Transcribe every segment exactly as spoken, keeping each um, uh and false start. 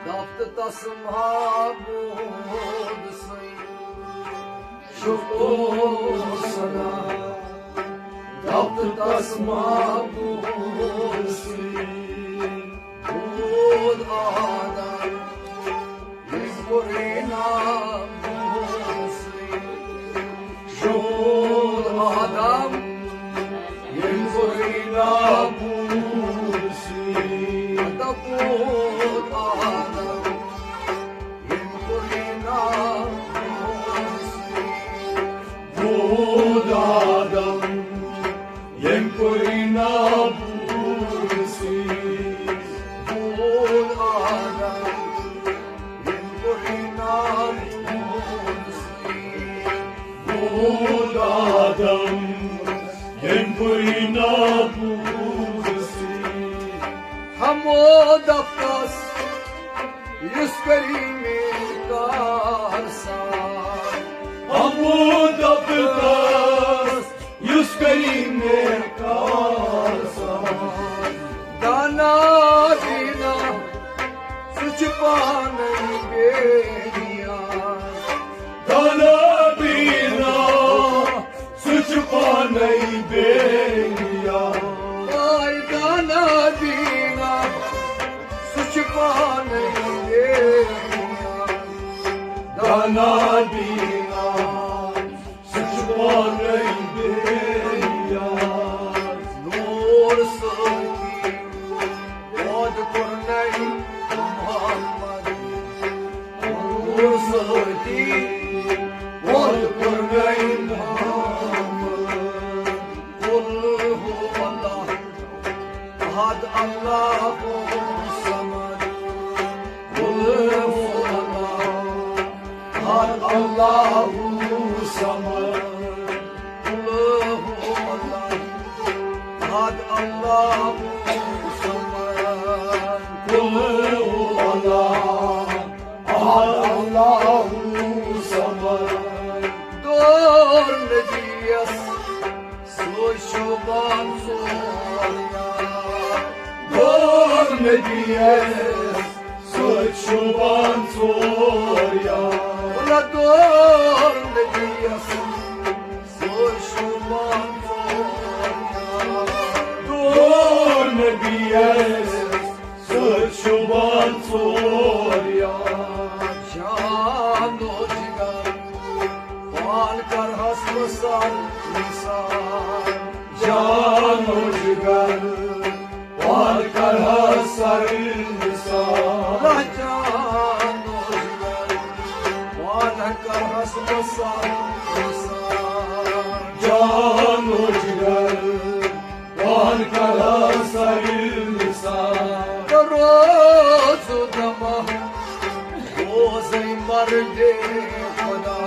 دفتر تس معبود سٕے شکر سنا۔ دفتر تس معبود سٕے بود آدم۔ ییٚمۍ کوٚرُے نہ شکر آدم، ییٚمۍ کوٚرُے نہ بود سٕے۔ دپوت آدم، ییٚمۍ کوٚرُے نہ بود سٕے۔ بود آدم، ییٚمۍ کوٚرُے نہ بود سٕے۔ بود آدم، ییٚمۍ کوٚرُے نہ بود سٕے۔ بود آدم، ییٚمۍ کوٚرُے نہ بود سٕے۔ ہمو دفتس یُس کریٖمے کار سان۔ ہمو دفتس یُس کریٖمے کار سان۔ دانا بینا سُہ چھُ پانے بے نیاز۔ دانا بینا سُہ چھُ پانے بے نیاز۔ آے دانا بینا سُہ چھُ پانے بے نیاز۔ دانا بینا سُہ چھُ پانے بے نیاز۔ نور سۭتی پٲدٕ کوٚرنَے محمد۔ نور سۭتی پٲدٕ کوٚرنَے محمد۔ قل هو الله احد، الله الصمد۔ قل هو الله احد، الله الصمد۔ قل هو الله احد، الله الصمد۔ قل هو الله احد، الله الصمد۔ دوٚر نبیَس سُہ شوٗبان ژور یار۔ دوٚر نبیَس سُہ شوٗبان ژور یار۔ وَلہ دوٚر نبیَس سُہ شوٗبان ژور یار۔ دوٚر نبیَس سُہ شوٗبان ژور یار۔ جان و جگر پان کرہَس نثار نثار۔ جان و جگر پان کرہَس سر نثار۔ اللہ جان و جگر پان کرہَس نثار نثار۔ جان و جگر پان کرہَس سر نثار۔ روز و دمہ بوزے مردے خدا۔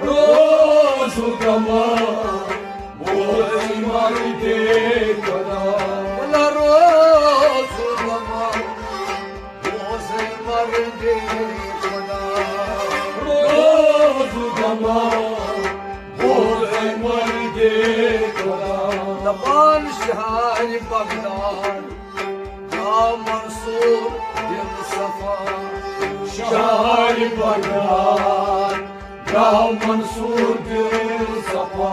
روز و دمہ بوزے مردے خدا۔ وَلہ روز و دمہ بوزے مردے خدا۔ روز و دمہ بوزے مردے خدا۔ دپان شہر بغداد درٛاو منصور دل صفا۔ شہر بغداد درٛاو منصور دل صفا۔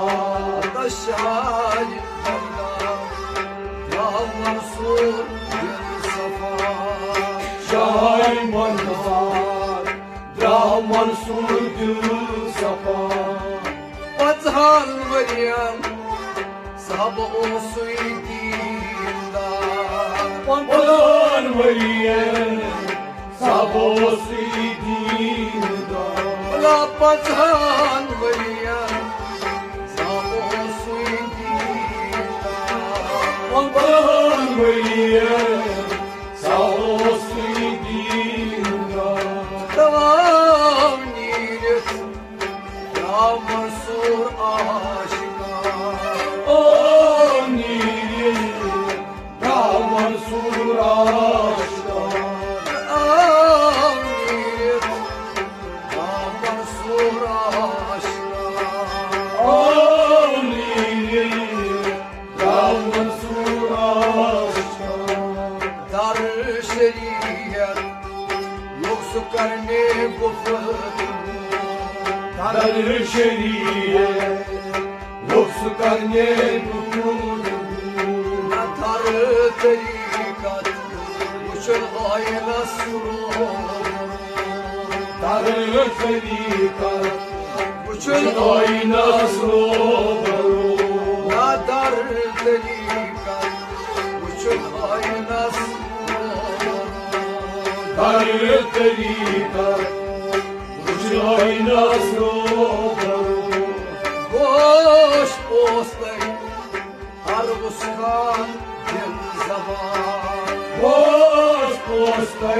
شہر بغداد درٛاو منصور دل صفا۔ شہر بغداد درٛاو منصور دل صفا۔ پنٛژہن ؤرین صحابہ اوسُے دیندار۔ پنٛژہن ؤرین صحابہ اوسُے دیندار۔ بلا پنٛژہن ؤرین صحابہ اوسُے دیندار۔ پنٛژہن ؤرین صحابہ اوسُے دیندار۔ تمام نیٖرِتھ درٛاو منصور آشکار۔ او نیٖرِتھ درٛاو منصور آشکار۔ او نیٖرِتھ درٛاو منصور آشکار۔ او نیٖرِتھ درٛاو منصور آشکار۔ در شریعت سُہ کرنے گُفت در شریعت، ووٚتھ سُہ کرنے گُفت نہ در طریقت، وٕچھُن آینس روبرو۔ در طریقت، وٕچھُن آینس روبرو۔ نہ در طریقت، وٕچھُن آینس روبرو۔ در طریقت، وٕچھُن آینس روبرو۔ گوش پوستَے عربس خان دل زبان۔ گوش پوستَے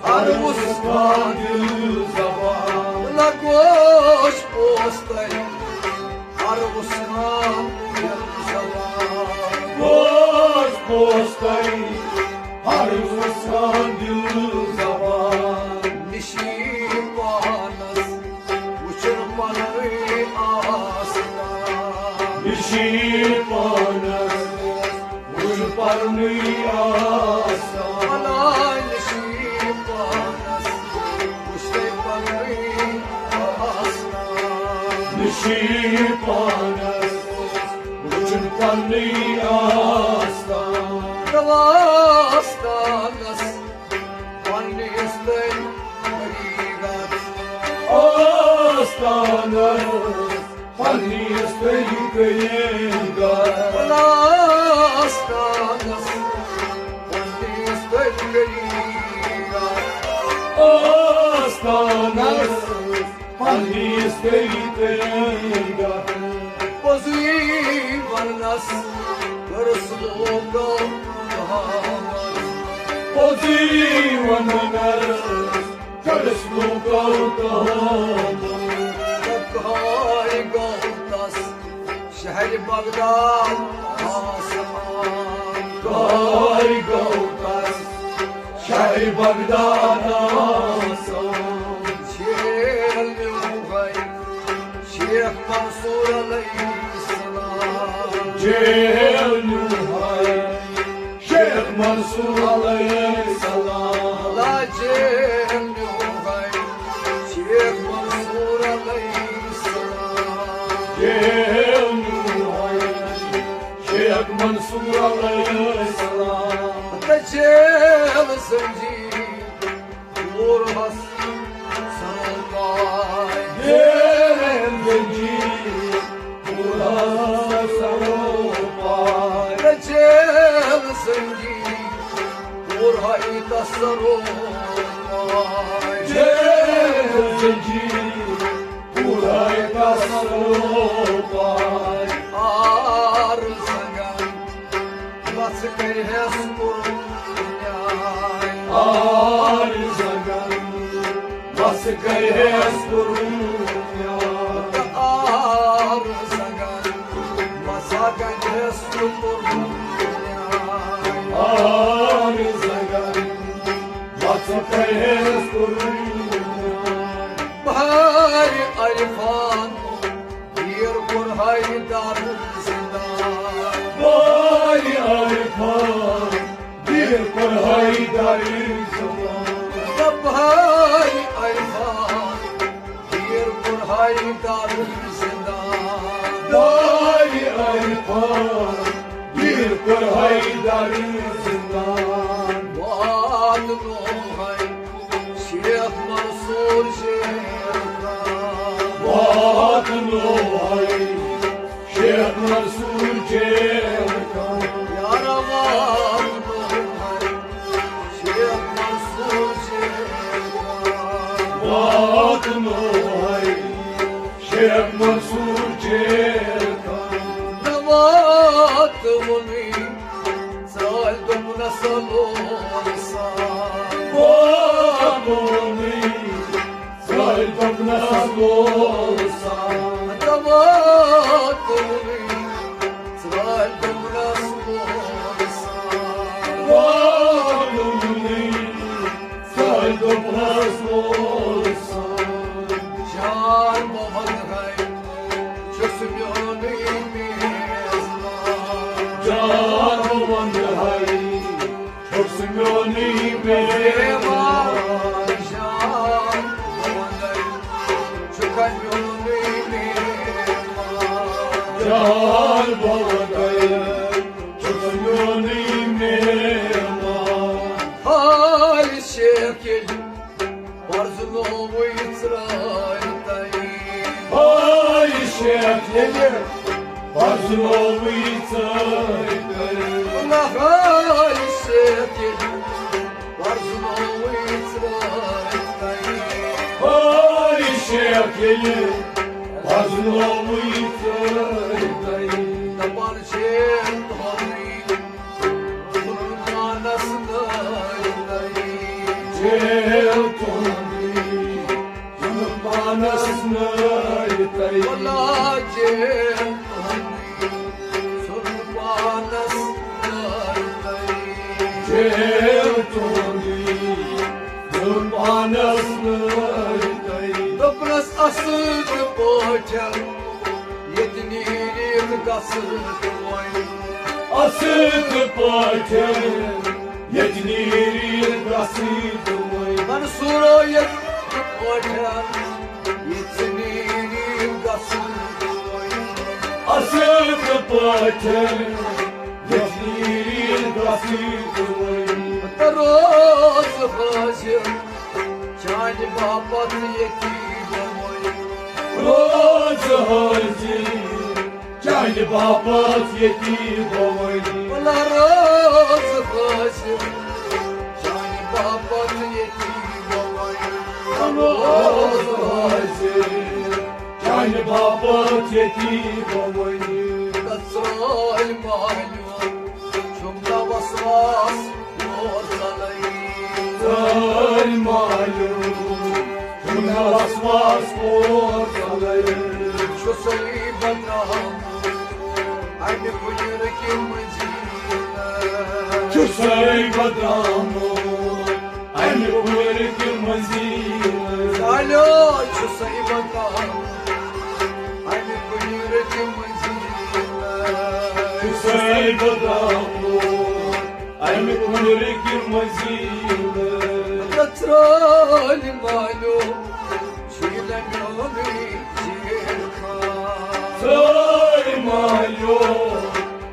عربس خان دل زبان۔ نہ گوش پوستَے عربس خان دل زبان۔ گوش پوستَے عربس خان دل زبان۔ نشی پانس وٕچھُن پنٕنۍ آستان۔ نشی پانس وٕچھُن پنٕنۍ آستان۔ بلاے نشی پانس وٕچھُن پنٕنۍ آستان۔ نشی پانس وٕچھُن پنٕنۍ آستان۔ تہٕ آستانس پننِس تٔلۍ کٔرِو گَر۔ آستانس پننِس تٔلۍ کٔرِو گَر۔ آستانس پننِس تٔلۍ کٔرِو گَر۔ آستانس پننِس تٔلۍ کٔرِو گَر۔ پوٚزُے وننس کٔرٕس لوٗکو تہمت۔ پوٚزُے وننس کٔرٕس لوٗکو تہمت۔ کہاے گوٚو تس شہرِ بغداد آسان۔ کہاے گوٚو تس شہرِ بغداد آسان۔ جیل نیوٗہَے شیخ منصور علیہ السلام۔ جیل نیوٗہَے شیخ منصور علیہ السلام۔ لا جیل نیوٗہَے شیخ منصور علیہ السلام۔ جیل نیوٗہَے شیخ منصور علیہ السلام۔ تہٕ جیل زنجیر کوٚرہَس سرو پاے۔ جیل زنجیر کوٚرہَس سرو پاے۔ جیل زنجیر کوٚرہَے تس سرو پاے۔ جیل زنجیر کوٚرہَے تس سرو پاے۔ آر زنگن وَژھ کَرِہَس کوٚرُن نیاے۔ آر زنگن وَژھ کَرِہَس کوٚرُن نیاے۔ آر زنگن وَژھ کَرِہَس کوٚرُن نیاے۔ آر زنگن وَژھ کَرِہَس کوٚرُن نیاے۔ بہارِ عرفان ویر کوٚرہَے در زندان۔ بہارِ عرفان ویر کوٚرہَے در زندان۔ بہارِ عرفان ویر کوٚرہَے در زندان۔ بہارِ عرفان ویر کوٚرہَے در زندان۔ واتنووہَے شیخ منصور جیل تام۔ واتنووہَے شیخ منصور جیل تام۔ یارا واتنووہَے شیخ منصور جیل تام۔ واتنووہَے شیخ منصور جیل تام۔ نہ واتنووہَے ژٲلۍ دوٚپنَس لول سان۔ واتنووہَے ژٲلۍ دوٚپنَس لول سان۔ دَپان تُلٕے ژٲلۍ دوٚپنَس لول سان۔ واتنووہَے ژٲلۍ دوٚپنَس لول سان۔ جان بہٕ وَنہَے چھُس میونُے میزبان۔ جان بہٕ وَنہَے چھُس میونُے میزبان۔ ییٚلہِ پرزٕنووٕے ژرٛارِ تۄہہِ۔ ہاے شیخ ییٚلہِ پرزٕنووٕے ژرٛارِ تۄہہِ۔ نہ ہاے شیخ ییٚلہِ پرزٕنووٕے ژرٛارِ تۄہہِ۔ ہاے شیخ ییٚلہِ پرزٕنووٕے ژرٛارِ تۄہہِ۔ دَپان چھِ تُہُنٛدُے ظُلمانس نٲرۍ تۄہہِ۔ جیل تُہُنٛدُے ظُلمانس نٲرۍ تۄہہِ۔ ولا جیل تُہُنٛدُے ظُلمانس نٲرۍ تۄہہِ۔ جیل تُہُنٛدُے ظُلمانس نٲرۍ تۄہہِ۔ دوٚپنس اصٕل پٲٹھۍ ییٚتہِ نیٖرِتھ گژھٕ تہٕ وۄنۍ۔ اصٕل پٲٹھۍ ییٚتہِ نیٖرِتھ گژھٕ تہٕ وۄنۍ۔ منصوٗرو ییٚتہِ پٲٹھۍ ییٚتہِ نیٖرِتھ گژھٕ تہٕ وۄنۍ۔ اصٕل پٲٹھۍ ییٚتہِ نیٖرِتھ گژھٕ تہٕ وۄنۍ۔ تہٕ روز حٲضِر چانہِ باپتھ ییٚتی بہٕ وۄنۍ۔ روز حٲضِر چانہِ باپتھ ییٚتی بہٕ وۄنۍ۔ وَلہٕ روز حٲضِر چانہِ باپتھ ییٚتی بہٕ وۄنۍ۔ روز حٲضِر چانہِ باپتھ ییٚتی بہٕ وۄنۍ۔ تہٕ ژٲلۍ مالیُن چھُم نہ وسواس اور ژَلٲوِتھ۔ ژٲلۍ مالیُن چھُم نہ وسواس اور ژَلٲوِتھ۔ چھُسَے بہٕ درٛامُت اَمہِ کُنہِ رٕکہِ مٔنٛزِلہٕ۔ چھُسَے بہٕ درٛامُت اَمہِ کُنہِ رٕکہِ مٔنٛزِلہٕ۔ زالٮ۪و چھُسَے بہٕ درٛامُت اَمہِ کُنہِ رٕکہِ مٔنٛزِلہٕ۔ چھُسَے بہٕ درٛامُت اَمہِ کُنہِ رٕکہِ مٔنٛزِلہٕ۔ تہٕ ژٲلۍ مالیُن چھُے نہ میونُے جیل خان۔ ژٲلۍ مالیُن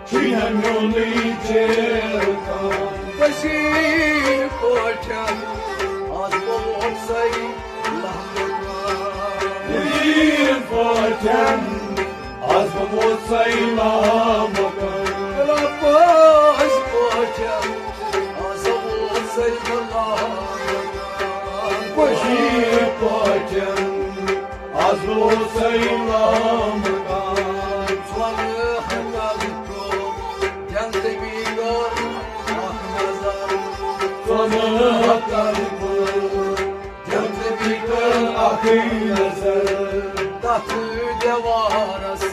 چھُے نہ میونُے جیل خان۔ وزیٖر پٲٹھۍ آز بہٕ ووتسَے لامکان۔ وزیٖر پٲٹھۍ آز بہٕ ووتسَے لامکان۔ رۄبَس پٲٹھۍ آز ووتسَے بہٕ لامکان۔ وزیٖر پٲٹھۍ آز بہٕ ووتسَے لامکان۔ ژۄنہٕ ہتَن کُن دِن تٔمی کٔر اکھ نظر۔ ژۄنہٕ ہتَن کُن دِن تٔمی کٔر اکھ نظر۔ تتھ دیوارس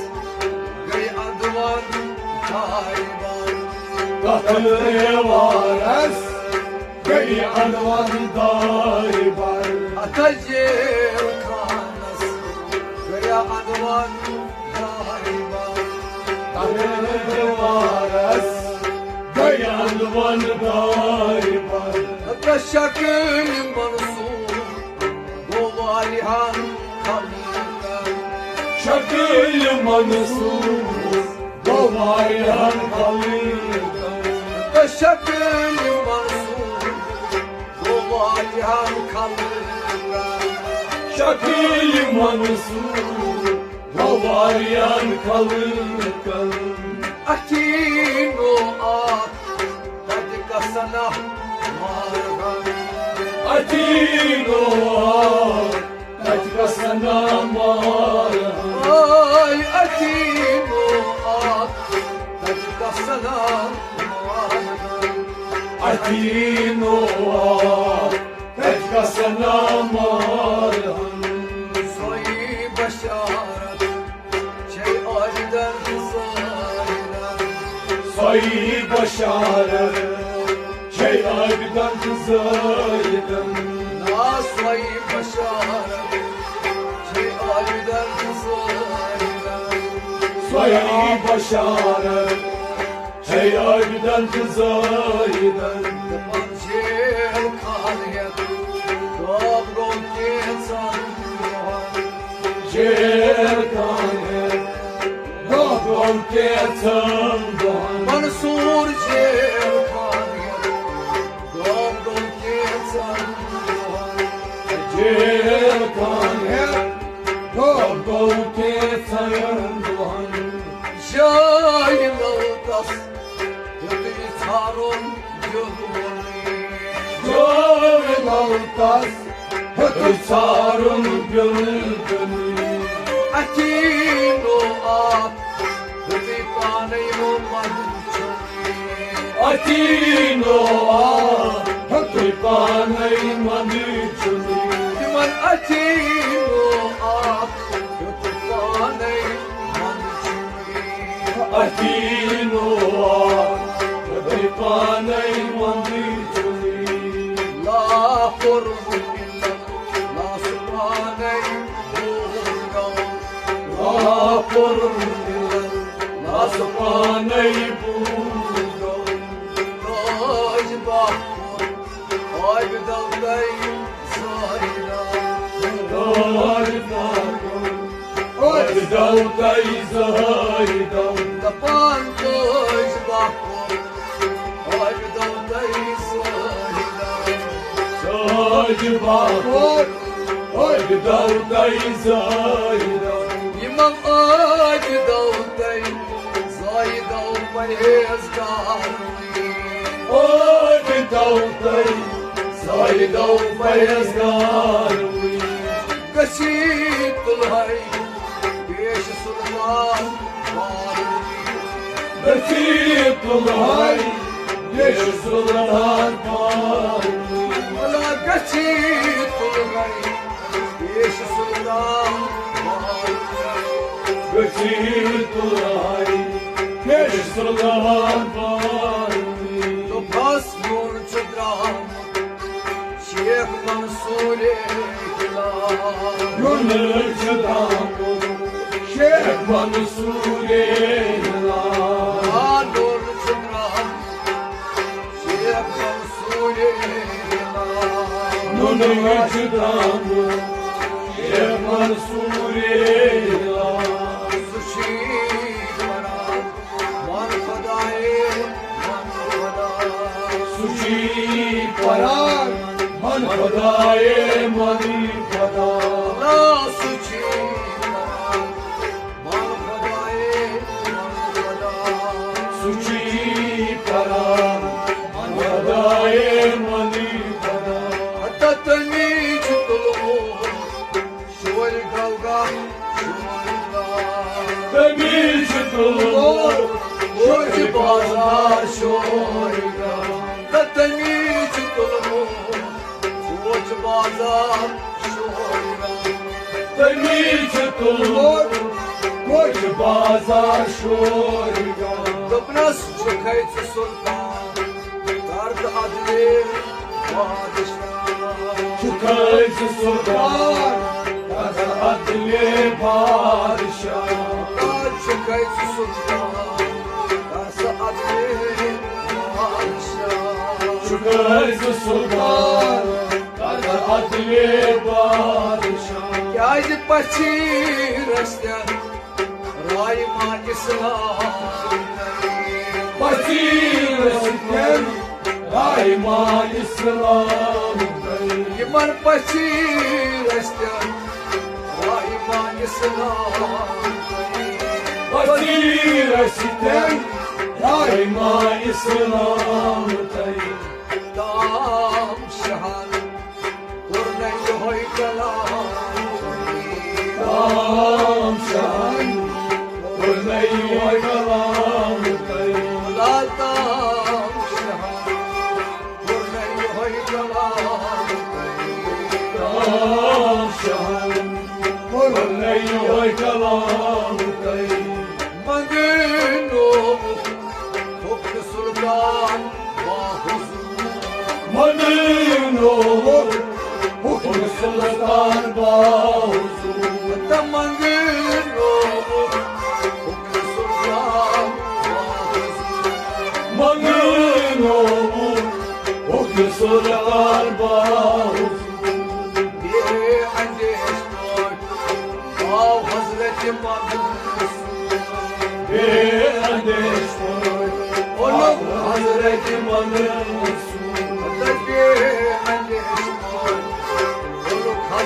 گٔے اندٕ ون دارِ بند۔ تتھ دیوارس گٔے اندٕ ون دارِ بند۔ اتھ جیل خانس گٔے اندٕ ون دارِ بند۔ تتھ دیوارس گٔے اندٕ ون دارِ بند۔ تہٕ شکلِ منصور گوٚو واریاہن خلقن۔ شکلِ منصور گوٚو واریاہن خلقن۔ تہٕ شکلِ منصور گوٚو واریاہن خلقن۔ شکلِ منصور گوٚو واریاہن خلقن۔ اَتھی نوٚو اکھ تَتہِ کسنا مارہن۔ اَتھی نوٚو اکھ تَتہِ کسنا مارہن۔ آے اَتھی نوٚو اکھ تَتہِ کسنا مارہن۔ اَتھی نوٚو اکھ تَتہِ کسنا مارہن۔ سۄے بشارت چھے عابدن تہٕ زاہدن۔ سۄے بشارت چھے عابدن تہٕ زاہدن۔ نا سۄے بشارت چھے عابدن تہٕ زاہدن۔ سۄے بشارت چھے عابدن تہٕ زاہدن۔ دَپان جیل خان ہٮ۪تھ غٲب گوٚو کینٛژن دۄہن۔ جیل خان ہٮ۪تھ غٲب گوٚو کینٛژن دۄہن۔ منصور جیل خان ہٮ۪تھ غٲب گوٚو کینٛژن کان ہیٚتھ گوٚو کینٛژن دۄہن۔ جاے لوٚگ تس یُتُے ژھارُن دیُن وونُے۔ جاے لوٚگ تس یُتُے ژھارُن دیُن وونُے۔ اَتھی نوٚو اکھ یُتُے پانے ووٚن وۄنۍ چھُنہٕ۔ اَتھی نوٚو آ، ہیوٚتُے پانے وَنٕے چھُنہٕ۔ تِمن اَتھی نوٚو آ، ہیوٚتُے پانے وَنٕے چھُنہٕ۔ اَتھی نوٚو آ، ہیوٚتُے پانے وَنٕے چھُنہٕ۔ لا قرب الا لا سُہ پانے بوٗزگو۔ لا قرب الا لا سُہ پانے بوٗزگو۔ تاج باپُر عابدو تۄہہِ زٲہِدو۔ تاج باپُر عابدو تۄہہِ زٲہِدو۔ دَپان تاج باپُر عابدو تۄہہِ زٲہِدو۔ تاج باپُر عابدو تۄہہِ زٲہِدو۔ یِمن عابدو تۄہہِ زٲہِدو پرہیزگار۔ عابدو تۄہہِ زٲہِدو پرہیزگار۔ گژھی تُلہے پیش سُلطان پاروی۔ گژھی تُلہے پیش سُلطان پاروی۔ ولا گژھی تُلہے پیش سُلطان پاروی۔ گژھی تُلہے پیش سُلطان پاروی۔ دوٚپہَس نوٗن چھُ درٛامُت شیخ منصوٗرے ہِلال۔ نُنہٕ چھُ درٛامُت شیخ منصوٗرے ہِلال۔ آ، نُنہٕ چھُ درٛامُت شیخ منصوٗرے ہِلال۔ نُنہٕ چھُ درٛامُت شیخ منصوٗرے ہِلال۔ سُہ چھُے پَران، وَن خۄدایے، وَن خۄدا۔ سُہ چھُے پَران، وَن خۄدایے، وَن خۄدا۔ نا، سُہ چھُے پَران، وَن خۄدایے، وَن خۄدا۔ سُہ چھُے پَران، وَن خۄدایے، وَن خۄدا۔ ہتا تٔمی چھُ تُلمُت شورِ گلگام، شورِ گام۔ تٔمی چھُ تُلمُت کوچ بازار، شورِ گام۔ تہٕ تٔمی چھُ تُلمُت کوچ بازار، شورِ گام۔ تٔمی چھُ تُلمُت کوچ بازار، شورِ گام۔ دوٚپنَس، چھُکھَے ژٕ سُلطان، کر تہٕ عدلے بادشاہ۔ چھُکھَے ژٕ سُلطان، کر تہٕ عدلے بادشاہ۔ آ، چھُکھَے ژٕ سُلطان، کر تہٕ عدلے بادشاہ۔ چھُکھَے ژٕ سُلطان، کر تہٕ عدلے بادشاہ۔ کیٛازِ پَژھیٖرَس تہِ رایما اسلام۔ پَژھیٖرَس تہِ رایما اسلام۔ یِمَن پَژھیٖرَس تہِ رایما اسلام۔ پَژھیٖرَس تہِ رایما اسلام۔ تام شہن کوٚر نہٕ یِہوٚے کلام۔ تام شہن کوٚر نہٕ یِہوٚے کلام۔ لا تام شہن کوٚر نہٕ یِہوٚے کلام۔ تام شہن کوٚر نہٕ یِہوٚے کلام۔ منگنووُکھ حُکمِ سُلطان باحضوٗر۔ منگنووُکھ حُکمِ سُلطان باحضوٗر۔ تہٕ منگنووُکھ حُکمِ سُلطان باحضوٗر۔ منگنووُکھ حُکمِ سُلطان باحضوٗر۔ بے اندیش پٲٹھۍ آو حضرت منصور۔ بے اندیش پٲٹھۍ اوٚنُکھ حضرت منصور۔ بے اندیش پٲٹھۍ اوٚنُکھ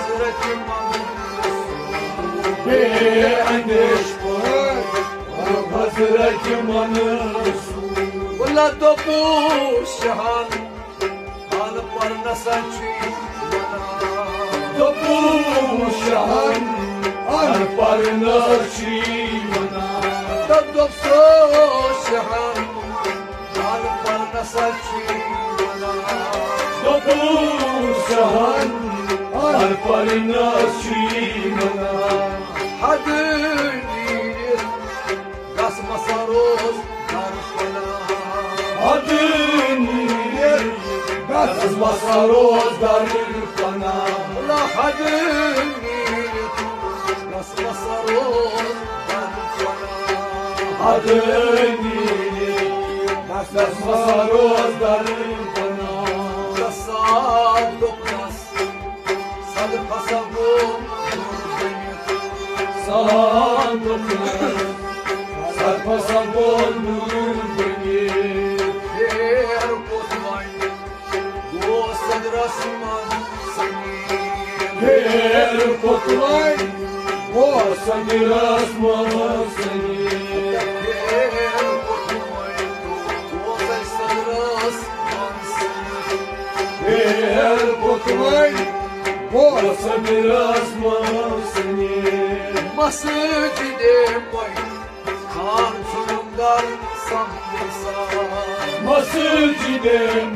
تِمن رسول۔ ولا دوٚپُس شاہن، ان پڑھ نسا چھُے ونان۔ دوٚپُس شاہن، ان پڑھ نسا چھُے ونان۔ تہٕ دوٚپ سو شاہن، ان پڑھ نسا چھُے ونان۔ دوٚپُس شاہن، ان پڑھ نسا چھُے ونان۔ حد نیٖرِتھ گژھ مسا روز در پناہ۔ حد نیٖرِتھ گژھ مسا روز در پناہ۔ لا حد نیٖرِتھ گژھ مسا روز در پناہ۔ حد نیٖرِتھ گژھ مسا روز در پناہ۔ گژھ صاف دوٚپنس، صد پھسا گوٚو دوٗر بٔنِتھ۔ صاف دوٚپنس، صد پھسا گوٚو دوٗر بٔنِتھ۔ پھیر کوٚت وۄنۍ گوٚو صدرس منٛز سنی۔ پھیر کوٚت وۄنۍ گوٚو صدرس منٛز سنی۔ پھیر کوٚت وۄنۍ گوٚو صدرس منٛز سنی۔ پھیر کوٚت وۄنۍ گوٚو صدرس منٛز سنی۔ مسجدِ پاک خان ژھُنُم در سموسا۔ مسجدِ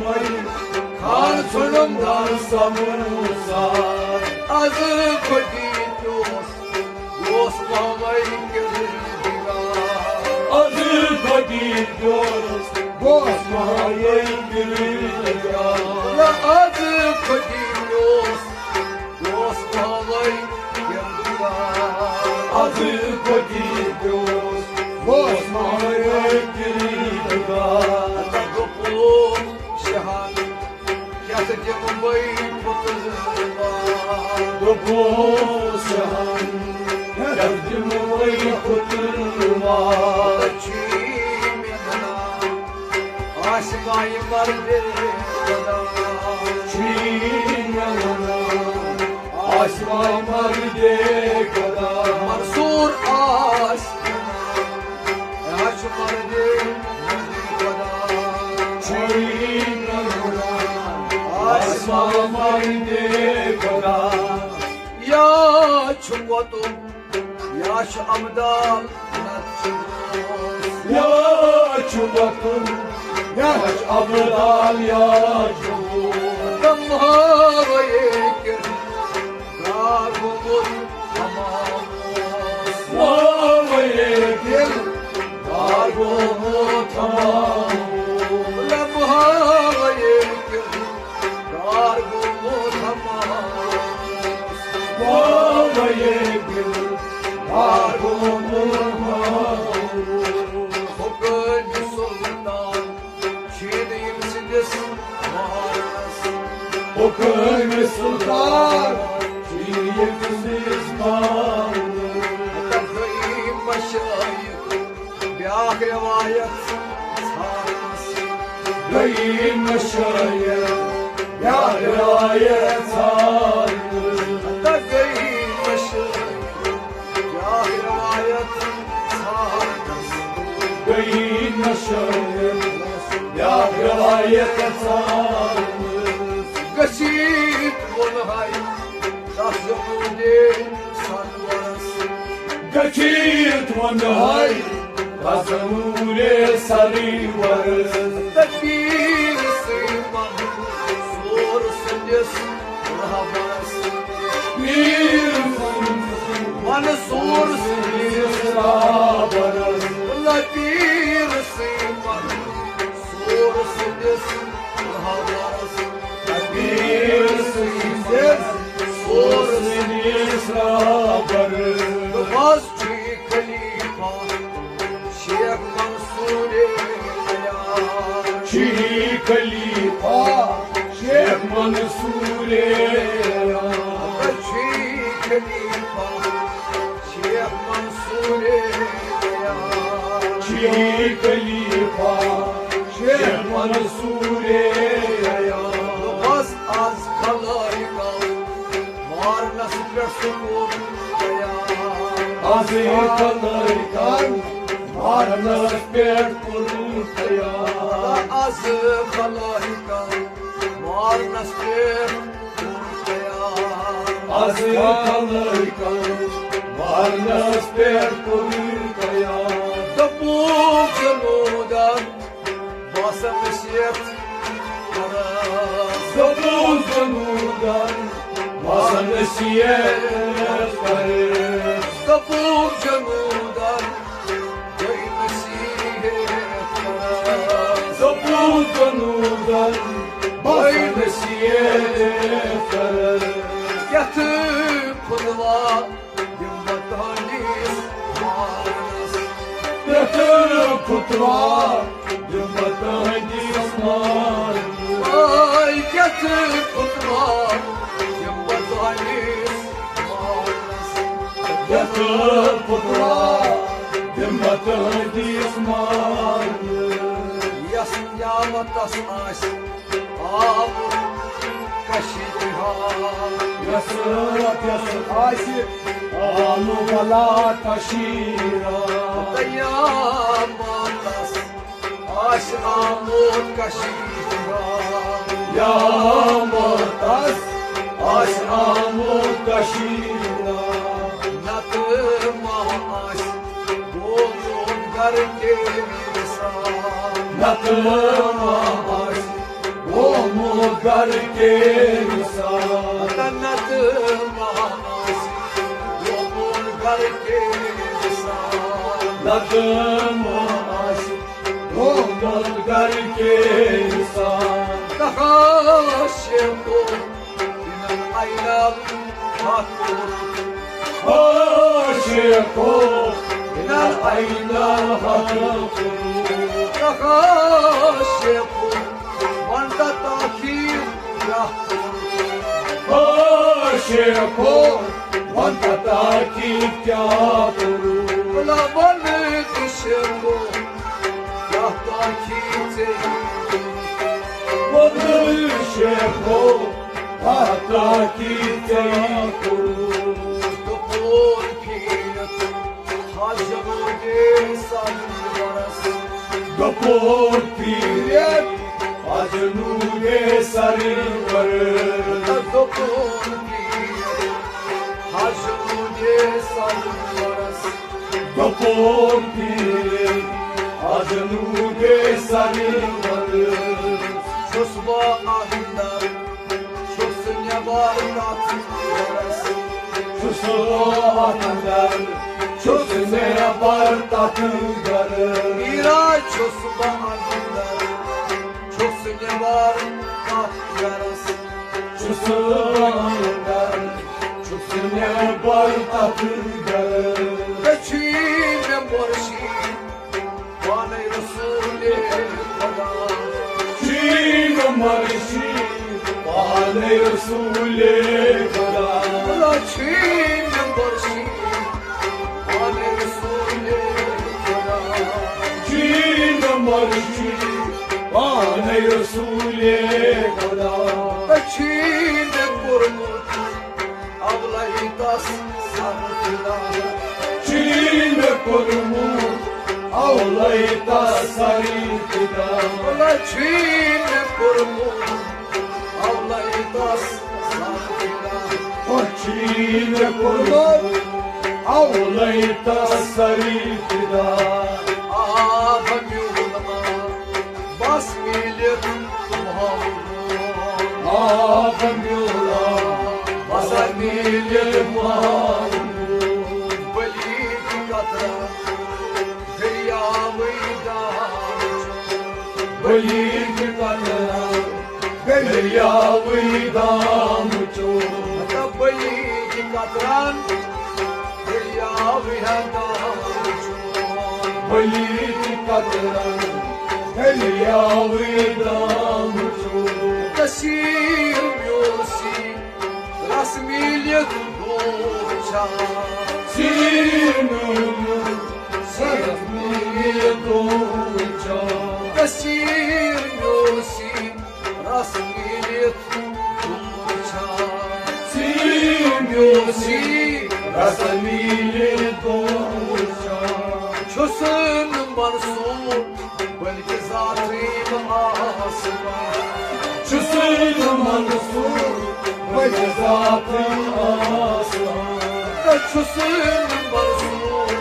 پاک خان ژھُنُم در سموسا۔ از پھٹی پیوس، گوس ماوے کردگار۔ از پھٹی پیوس، گوس ماوے کردگار۔ از پھٹی پیوس، گوس ماوے کردگار۔ از پھٹی پیوس، گوس ماوے کردگار۔ دوٚپُس شاہن، کیٛاہ دِمہٕ بہٕ پُتلہٕ وار؟ دوٚپُس شاہن، کیٛاہ دِمہٕ بہٕ پُتلہٕ وار؟ چھُے مےٚ وَنان، آسہِ مایہِ مردِ خۄدا۔ چھُے مےٚ وَنان، آسہِ مایہِ مردِ خۄدا۔ منصور آسہِ یا چھُ مردِ خۄدا۔ چھُے نہٕ خۄدا، آسمان دِ خۄدا۔ یا چھُ وۄتُن، یا چھُ ابدال، نتہٕ چھُ دوس۔ یا چھُ وۄتُن، یا چھُ ابدال، یا چھُ دوس۔ تمہارے کِرد گار گوٚمُت تمام اوس۔ واوے دل گار گوٚمُت تمام اوس۔ لمحہ وے دل گار گوٚمُت تمام اوس۔ واوے دل گار گوٚمُت تمام اوس۔ حُکمِ سلطان چھُے نہٕ ییٚمہِ سٕنٛدِس مالس۔ حُکمِ سلطان چھُے نہٕ ییٚمہِ سٕنٛدِس مالس۔ ہتا گٔیی مشٲیِخ بیٛاکھ رٮ۪وایت ژھانٛڈنس۔ گٔیی مشٲیِخ بیٛاکھ رٮ۪وایت ژھانٛڈنس۔ ہتا گٔیی مشٲیِخ بیٛاکھ رٮ۪وایت ژھانٛڈنس۔ گٔیی نشٲیِر بیٛاکھ رٮ۪وایت ژھانٛڈنس۔ گٔژھِتھ ووٚن ہاے تس جمودِ سرورس۔ گٔژھِتھ ووٚن ہاے تس جمودِ سرورس۔ تقدیٖر سٕے منظوٗر سٕنٛدِس رہبرس۔ پیٖر منصور سٕنٛدِس رہبرس۔ لطیٖف سٕے منصور سٕنٛدِس رہبرس۔ پیٖر سٕنٛدِس منصور سٕنٛدِس رہبرس۔ بس چھُے خلیفہ شیخ منصورِ اعلیٰ۔ چھُے خلیفہ شیخ منصورِ اعلیٰ۔ چھُے خلیفہ شیخ منصورِ اعلیٰ۔ چھُے خلیفہ شیخ منصورِ اعلیٰ۔ بس از خلٲیکن مارنس پٮ۪ٹھ سکوٗن قیام۔ از خلٲیکن مارنس پٮ۪ٹھ کوٚرُن تیار۔ از خلٲیقن مارنس پٮ۪ٹھ کوٚر تیار۔ از خلٲیقن مارنس پٮ۪ٹھ کوٚرُن تیار۔ دوٚپُکھ جنوٗدن، باسن نصیحت کرس۔ دوٚپُکھ جنوٗدن، باسن نصیحت کرس۔ دوٚپُکھ جنوٗدن، گٔے نصیحت کرس۔ دوٚپُکھ جنوٗدن، باسن نصیحت کرس۔ یتھ خطبہ دِمہٕ بہٕ تُہنٛدِس مارنس۔ پٮ۪ٹھٕ خطبہ دِمہٕ بہٕ تُہنٛدِس مارنس۔ آے پٮ۪ٹھٕ خطبہ دِمہٕ بہٕ تُہنٛدِس مارنس۔ پٮ۪ٹھٕ خطبہ دِمہٕ بہٕ تُہنٛدِس مارنس۔ یس قیامتس آسہِ آمُت کشیٖرِ ہا۔ یس راتس آسہِ آمُت بلا کشیٖرِ ہا۔ قیامتس آسہِ آمُت کشیٖرِ ہا۔ قیامتس آسہِ آمُت کشیٖرِ ہا۔ نتہٕ ما آسہِ گوٚمُت گرٕ کے وِرسان۔ نتہٕ ما آسہِ گوٚمُت گرٕ کے وِرسان۔ نتہٕ ما آسہِ گوٚمُت گرٕ کے وِرسان۔ نتہٕ ما آسہِ گوٚمُت گرٕ کے وِرسان۔ کہاں سے کو عین الحق۔ ہو شیخو، عین الحق۔ کہاں شیخو، ونتا تاخیر کیا؟ ہو شیخو، ونتا تاخیر کیا کرو؟ بلا ون شیخو، کیا تاخیر سے؟ ون شیخو، ہتا کی ژےٚ کوٚرُتھ۔ دوٚپُن پھیٖرِتھ حضرت سرورس۔ دوٚپُن پھیٖرِتھ حضرت سرورس۔ دوٚپُن پھیٖرِتھ حضرت سرورس۔ دوٚپُن پھیٖرِتھ حضرت سرورس۔ چھُس بہٕ اندر، چھُس نٮ۪بر تتھ گرس۔ چھُس بہٕ اندر، چھُس نٮ۪بر تتھ گرس۔ میٖرا چھُس بہٕ اندر، چھُس نٮ۪بر تتھ گرس۔ چھُس بہٕ اندر، چھُس نٮ۪بر تتھ گرس۔ ژےٚ چھُے مےٚ مرشی پانے رسول خدا۔ چھُے مےٚ مرشی پانے رسول خدا۔ بلا چھُے مےٚ مرشی پانے رسول خدا۔ چھُے مےٚ مرشی پانے رسول خدا۔ ژےٚ چھُے مےٚ کوٚرمُت اولے تس سر فدا۔ چھُے مےٚ کوٚرمُت اولے تس سر فدا۔ بلا چھُے مےٚ کوٚرمُت اولے تس سر فدا۔ او چھُے مےٚ کوٚرمُت اولے تس سر فدا۔ آب میون آب، بس میٖلِتھ محمد۔ آب میون آب، بس میٖلِتھ محمد۔ بلیٖگ قطرہ دٔریاوٕے دام۔ بلیٖگ قطرہ دٔریاوٕے دام چوٚن۔ ہتا بلیٖگ قطرن دٔریاوٕے ہا دام چوٚن۔ بلیٖگ قطرن دٔریاوٕے دام چوٚن۔ کثیر میون سی رس میٖلِتھ دوٗر چھا۔ ژیٖرۍ میون سر میٖلِتھ دوٗر چھا۔ کثیر میون سی رس میٖلِتھ دوٗر چھا۔ ژیٖرۍ میون سی رس میٖلِتھ دوٗر چھا۔ حسن منصور، بلکہ ذاتٕے آسمان۔ چھُسٕے نہٕ منصور، بلکہِ ذاتٕے آسمان۔ تہٕ چھُسٕے نہٕ منصور،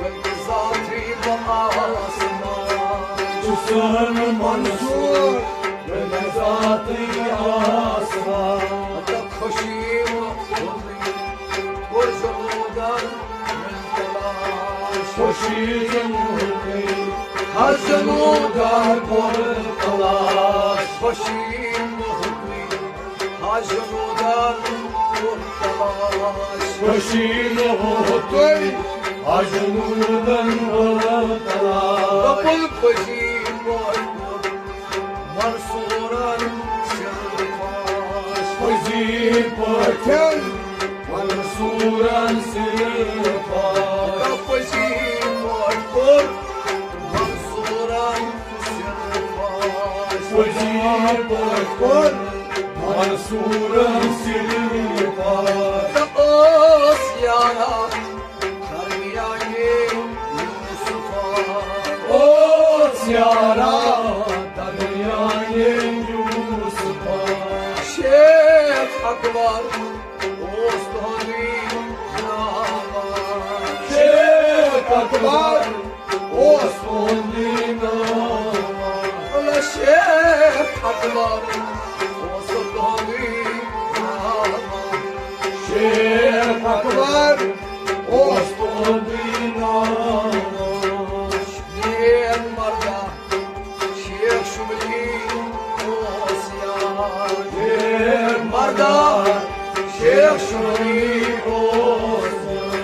بلکہِ ذاتٕے آسمان۔ چھُسٕے نہٕ منصور، بلکہِ ذاتٕے آسمان۔ تہٕ خوشی کوٚر جنوٗدن تلاش۔ خوشی جنوٗدن، ہر جنوٗدن کوٚر تلاش۔ خوشی محبی، ہر جنوٗدن کوٚر تلاش۔ خوشی محبی، ہر جنوٗدن کوٚر تلاش۔ دوٚپُن پٔزی پٲٹھۍ کوٚر منصوٗرن سِر فاش۔ پٔزی پٲٹھۍ منصوٗرن سِر فاش۔ پٔزی پٲٹھۍ کوٚر منصوٗرن سِر فاش۔ پٔزی پٲٹھۍ کوٚر منصوٗرن سِر فاش۔ تہٕ ٲس یارا درمیانِ یوسفا۔ اوس یارا درمیانِ یوسفا۔ شیخ اکبر اوس تُہُنٛدُے ناوا۔ شیخ اکبر اوس تُہُنٛدُے ناوا۔ شیخ اکبر اوس تُہُنٛدُے ناوا۔ شیخ اکبر اوس تُہُنٛدُے ناو۔ نیک مردا شیخ شبلی اوس یار۔ نیک مردا شیخ شبلی اوس یار۔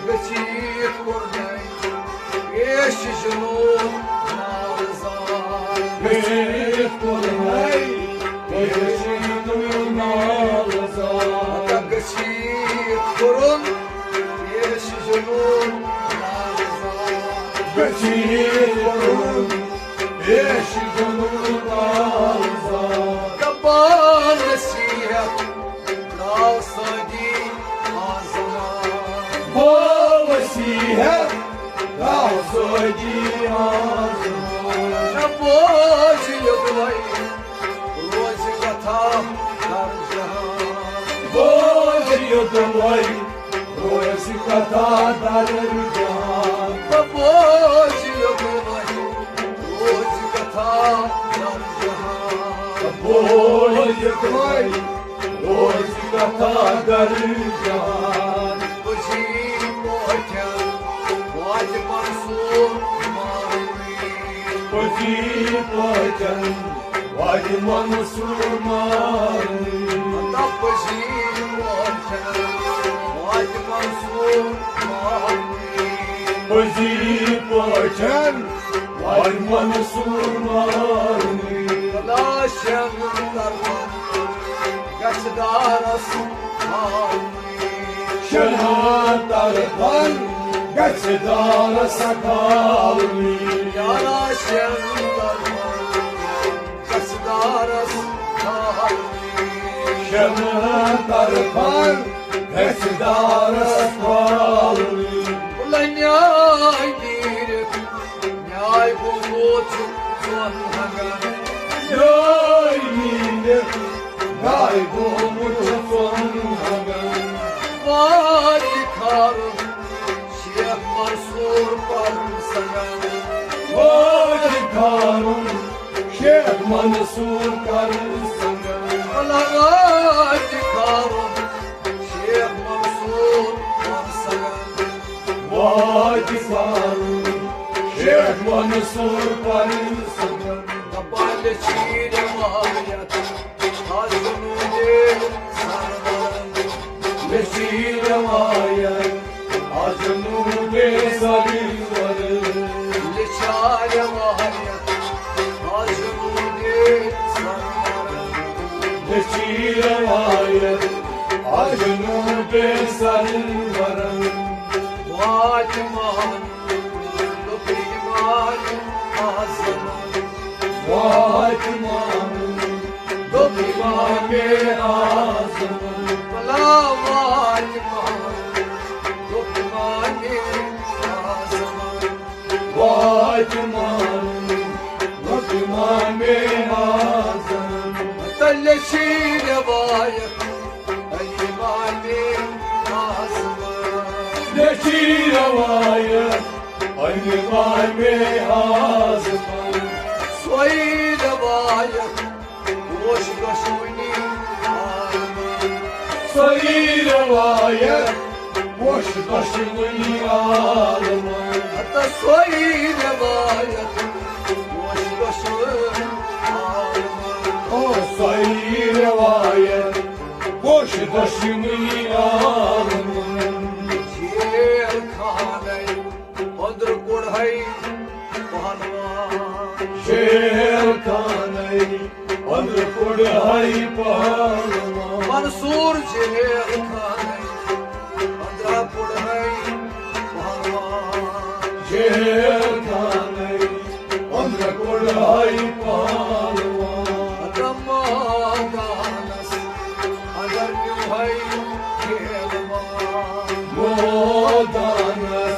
گٔژھِتھ کوٚر مےٚ پیش جنوٗن نالزار۔ گٔژھِتھ کوٚر مےٚ پیش جنوٗن نالزار۔ گٔژھِتھ کوٚرُن پیش جنوٗن نالزار۔ گٔژھِتھ کوٚرُن پیش جنوٗن نالزار۔ دپان نصیحت درٛاو سٲدی آزمان۔ ہو وسیع ہے، درٛاو سٲدی آزمان۔ نہ بوزِ یوٚدوَے روزِ کتھا در جہان۔ بوزِ یوٚدوَے روزِ کتھا در جہان۔ نہ بوزِ یوٚدوَے روزِ کتھا در جہان۔ بوزِ یوٚدوَے روزِ کتھا در جہان۔ پٔزی پٲٹھۍ واتہِ منصوٗر مارنہِ۔ پٔزی پٲٹھۍ واتہِ منصوٗر مارنہِ۔ پٔزی پٲٹھۍ واتہِ منصوٗر مارنہِ۔ پٔزی پٲٹھۍ واتہِ منصوٗر مارنہِ۔ لاشن طرفن گژھِ دارس کھالنہِ۔ شنہٕ طرفن گژھِ دارس کھالنہِ۔ یارا شن طرفن گژھِ دارس کھالنہِ۔ شنہٕ طرفن گژھِ دارس کھالنہِ۔ لنیاے نیٖرِتھ نیاے گوٚمُت ژۄن ہنگن۔ نیاے نیٖرِتھ نیاے گوٚمُت ژۄن ہنگن۔ واتہِ کھارُن شیخ منصوٗر پرسنگن۔ واتہِ کھارُن شیخ منصوٗر پرسنگن۔ واتہِ کھارُن شیخ منصوٗر پرسنگن۔ واتہِ کھارُن شیخ منصوٗر پرسنگن۔ دپان چھِ روایت از جنوٗبِ سرورن۔ مےٚ چھِ روایت از جنوٗبِ سرورن۔ مےٚ چھِ روایت از جنوٗبِ سرورن۔ مےٚ چھِ روایت از جنوٗبِ سرورن۔ واتہِ مان دوٚپ امام اعظمن۔ واتہِ مان دوٚپ امام اعظمن۔ بلا واتہِ مان دوٚپ امام اعظمن۔ روایت امام اعظمن۔ مےٚ چھِ روایت امام اعظمن۔ سۄے روایت پوش دۄشوٕنی عالمن۔ سۄے روایت پوش دۄشوٕنی عالمن۔ ہتا سۄے روایت پوش دۄشوٕنی عالمن۔ او سۄے روایت پوش دۄشوٕنی عالمن۔ جیل خانَے أنٛدرٕ کوٚڑہَے پہلوان۔ جیل خانَے أنٛدرٕ کوٚڑہَے پہلوان۔ منصور جیل خانَے أنٛدرٕ کوٚڑہَے پہلوان۔ جیل خانَے أنٛدرٕ کوٚڑہَے پہلوان۔ ہتا مٲدانَس اندر نیوٗہَے کھیلوان۔ مٲدانَس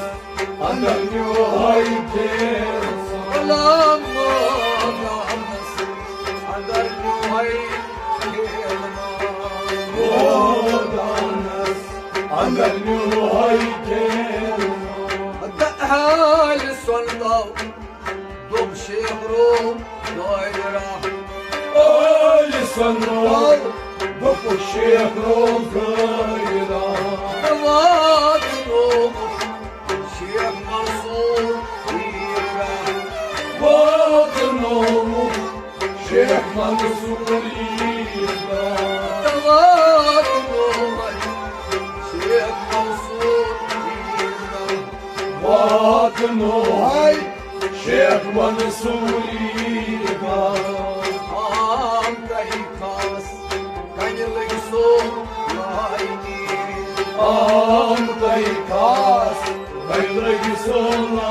اندر نیوٗہَے کھیلوان۔ غلام مٲدانَس اندر نیوٗہَے کھیلوان۔ مٲدانَس اندر نیوٗہَے کھیلوان۔ ہتا اہل سنتو دوٚپ شیخ روو غٲرا۔ اہل سنتو دوٚپ شیخ روو غٲرا۔ واتنووُکھ شیخ منصور عیدگاہ۔ واتنووُکھ شیخ منصور عیدگاہ۔ واتنووُکھ شیخ منصور عیدگاہ۔ واتنووُکھ شیخ منصور عیدگاہ۔ عام طریقس کنہِ لٔگۍ سو لاینہِ۔ عام طریقس کنہِ لٔگۍ سو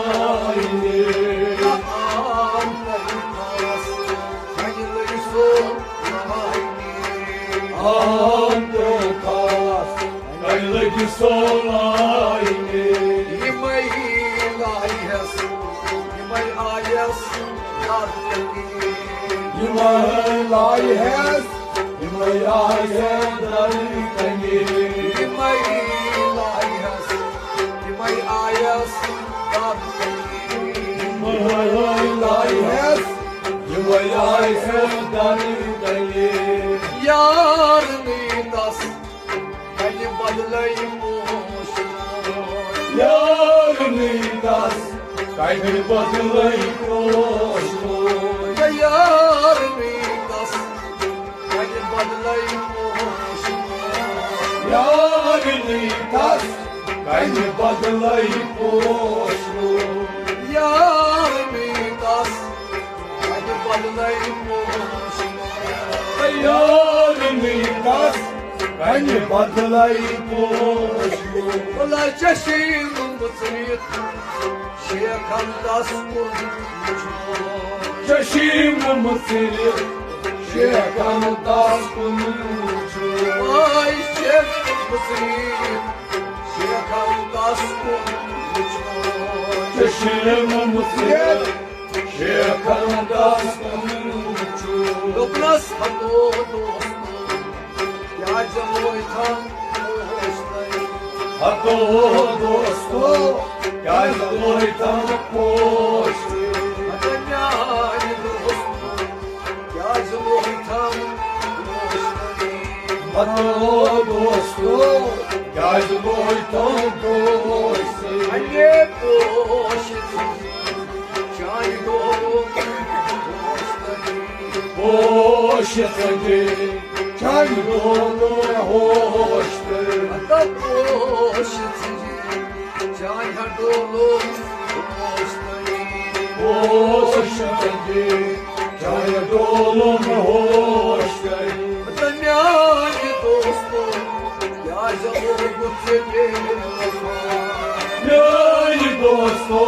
لاینہِ۔ عام طریقس کنہِ لٔگۍ سو لاینہِ۔ عام طریقس کنہِ لٔگۍ سو لاینہِ۔ یِمَے لایہَس، یِمَے آیَس در تنگی۔ یِمَے لایہَس، یِمَے آیَس در تنگی۔ یِمَے لایہَس، یِمَے آیَس در تنگی۔ یِمَے لایہَس، یِمَے آیَس در تنگی۔ یار نی تس کنہِ بدلے پوش لوگ۔ یار نی تس کنہِ بدلے پوش لوگ۔ یار نی تس کنہِ بدلے پوش لوگ۔ یار نی تس کنہِ بدلے پوش لوگ۔ یار نی تس کنہِ بدلے پوش لوگ۔ یار نی تس کنہِ بدلے پوش لوگ۔ بلا چشم مُژرِتھ شیخن تس کُن وُچھو۔ چشم مُژرِتھ شیخن تس کُن وُچھو۔ واے چشم مُژرِتھ شیخن تس کُن وُچھو۔ چشم مُژرِتھ شیخن تس کُن وُچھو۔ دوٚپنس ہتو دوستو کیٛازِ لوے تھم پوش تۄہہِ؟ ہتو دوستو کیٛازِ لوے تھم پوش تۄہہِ؟ ہتو میانہِ دوستو کیٛازِ لوے تھم پوش تۄہہِ؟ ہتو دوستو کیٛازِ لوے تھم پوش تۄہہِ؟ انے پوش تۄہہِ۔ چانہِ ڈولُک ہوش تۄہہِ۔ ہوش تۄہہِ۔ چانہِ ڈولُک ہوش تۄہہِ۔ ہتا پوش تۄہہِ۔ چانہِ ڈولُک ہوش تۄہہِ۔ ہوش تۄہہِ۔ چانہِ ڈولُک ہوش تۄہہِ۔ ہتا میانہِ دوستو کیٛازِ لوگُتھ ژےٚ بے وفا؟ میانہِ دوستو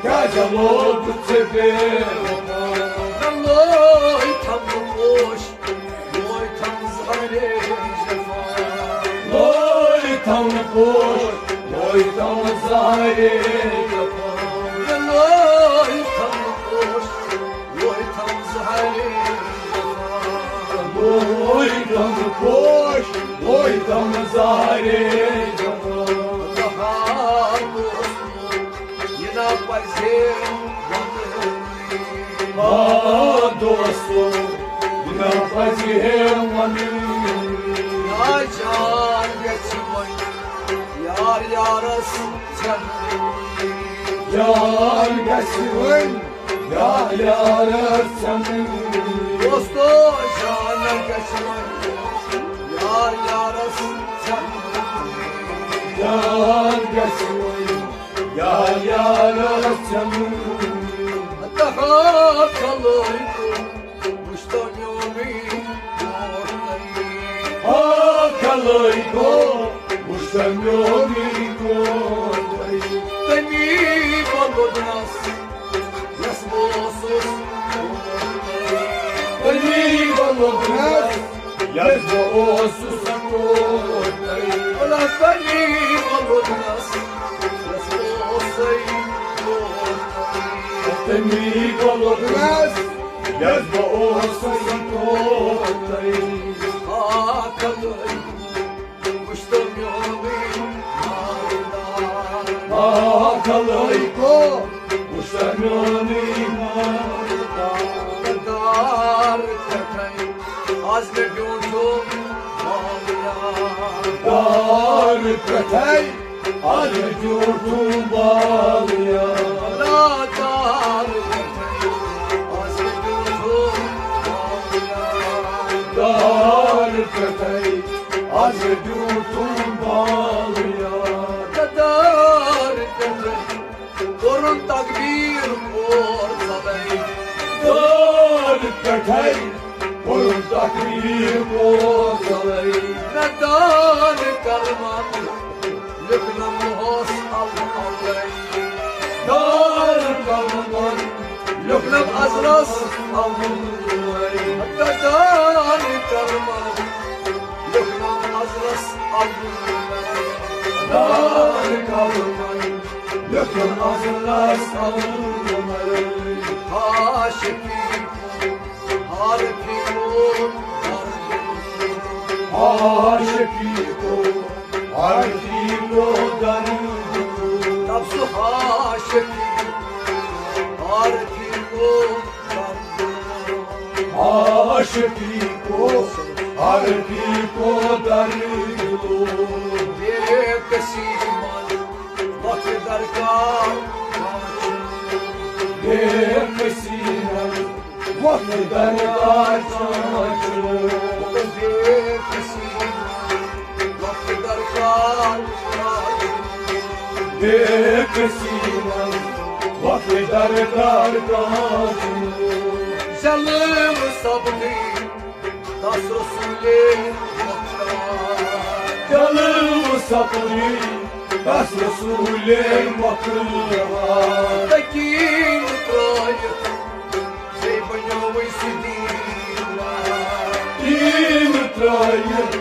کیٛازِ لوگُتھ ژےٚ بے وفا؟ نہ لوے تھم پوش، لوے تھم زہرے جفا۔ لوے تھم پوش، لوے تھم زہرے جفا۔ نہ لوے تھم پوش، لوے تھم زہرے جفا۔ لوے تم پوش، وای تم زارے جوان۔ بہار دوست، یہِ نا پزے ونُن۔ آ دوستو، یہِ نا پزے ونُن۔ یا جان گژھِ وۄنۍ یار یارس ژھٮ۪نُن۔ جان گژھِ وۄنۍ یار یارس ژھٮ۪نُن۔ دوستو، جان گژھِ وۄنۍ یار یارس ژھٮ۪نُن۔ جان گژھِ وۄنۍ یار یارس ژھٮ۪نُن۔ تہا کھلٲے گوٚو، وٕچھ تو میونُے برونٛٹھ۔ آ کھلٲے گوٚو، وٕچھ تو میونُے برونٛٹھ۔ تٔمی بولُدنس یس بہٕ اوسُس۔ تٔمی بولُدنس یس بہٕ اوسُس۔ تٔمی بولُدنس یس بہٕ اوسُے۔ تٔمی بولُدنس یس بہٕ اوسُس۔ آ کھلٲے وٕچھ تو میونُے ناودار۔ آ کھلٲے گوٚو، وٕچھ تو میونُے ناودار۔ دار پٮ۪ٹھَے آز مےٚ بیوٗٹھُم بالیار۔ دار پٮ۪ٹھَے آز مےٚ بیوٗٹھُم بالیار۔ دار پٮ۪ٹھَے آز مےٚ بیوٗٹھُم بالیار۔ دار پٮ۪ٹھَے آز مےٚ بیوٗٹھُم بالیار۔ دار پٮ۪ٹھَے کوٚرُن تقدیٖر پوٚر ژلے۔ دار پٮ۪ٹھَے کوٚرُن تقدیٖر پوٚر ژلے۔ مےٚ دار قلمن لیوٚکھنم اوس الہٕ الَے۔ دار قلمن لیوٚکھنم ازلس الہٕ الَے۔ دار قلمن لیوٚکھنم ازلس الہٕ الَے۔ دار قلمن لیوٚکھنم ازلس الہٕ الَے۔ ہا شفیع، ہا رفیع، ہا شفیع، ہا رفیع، درد۔ تب سُہ ہا شفیع، ہا رفیع، درد۔ ہا شفیع، ہا رفیع، درد۔ بے کسی من وقت درکار۔ بے کسی من وقت درکار۔ بے کسی من وقت درکار۔ بے کسی من وقت درکار۔ ظلم سپدی تس رسولے مختار۔ ظلم سپدی تس رسولے مختار۔ تہ کیٖن ترٲیِتھ بیٚیہِ بنیووُے سُہ دیٖندار۔ کیٖن ترٲیِتھ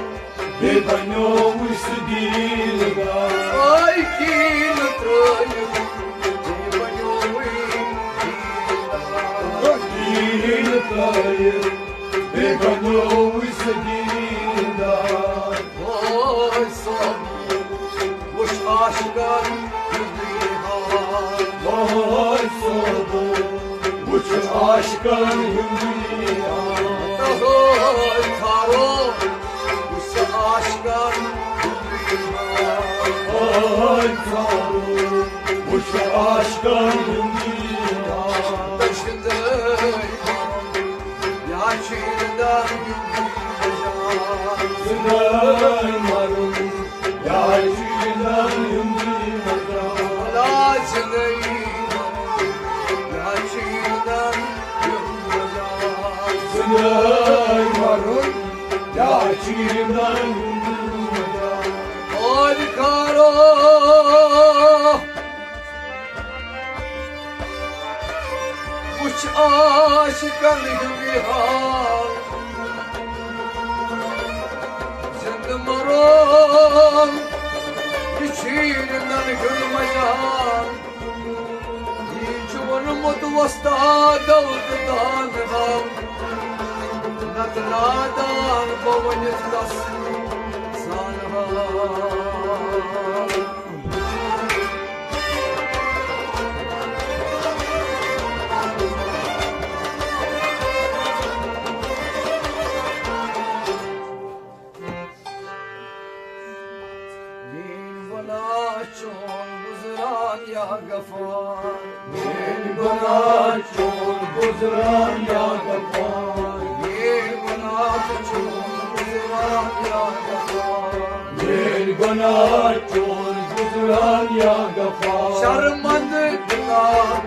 بیٚیہِ بنیووُے سُہ دیٖندار۔ آے کیٖن ترٲیِتھ بیٚیہِ بنیووُے دیٖندار۔ کیٖن ترٲیِتھ بیٚیہِ بنیووُے سُہ دیٖندار۔ وٲے صٲب، وٕچھ عاشقن ہُنٛدُے حال۔ وٲے صٲب، وٕچھ عاشقن ہُنٛدُے حال۔ تہٕ وٲے خارو، وٕچھ عاشقن ہُنٛدُے حال۔ وٲے خارو، وٕچھ عاشقن ہُنٛدُے حال۔ تہٕ چھِ زندے یا چھُ زِندٕ مَرُن۔ زِندَے مَرُن، یا چھُ زِندَے یُن مَرُن۔ بَلا زِندَے مَرُن، یا چھُ زِندَے یُن مَرُن۔ زِندَے مَرُن، یا چھُ زِندَے یُن مَرُن۔ اور کارو وٕچھ عاشقن ہُنٛد یہِ حال۔ زِندٕ مَرُن، یہِ چھُ زِندَے یُن مَرُن۔ یی چھُ ووٚنمُت وۄستادو تہٕ دانہٕ۔ نتہٕ نادان بہٕ ؤنِتھ تس سان حال۔ میٲنۍ گۄناہ چون گُزران یا غفار۔ میٲنۍ گۄناہ چون گُزران یا غفار۔ میٲنۍ گۄناہ چون گُزران یا غفار۔ میٲنۍ گۄناہ چون گُزران یا غفار۔ شرمندٕ گۄناہ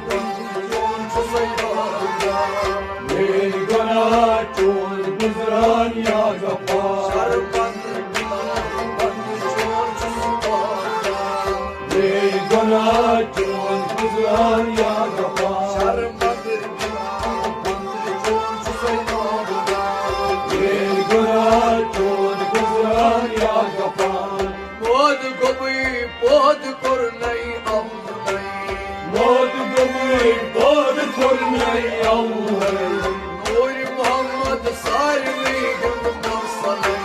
چون چھُسَے واریاہ۔ میٲنۍ گۄناہ چون گُزران یا غفار۔ شرمندٕ میٲنۍ گۄناہ چون گُزران یا غفار۔ میٲنۍ گۄناہ چون گُزران یا غفار۔ پٲدٕ گوٚبُے، پٲدٕ کوٚرنَے اَمرُے۔ پٲدٕ گوٚبُے، پٲدٕ کوٚرنَے اَمرُے۔ نوٗرِ محمد سارنٕے ہُنٛد مرسلٕے۔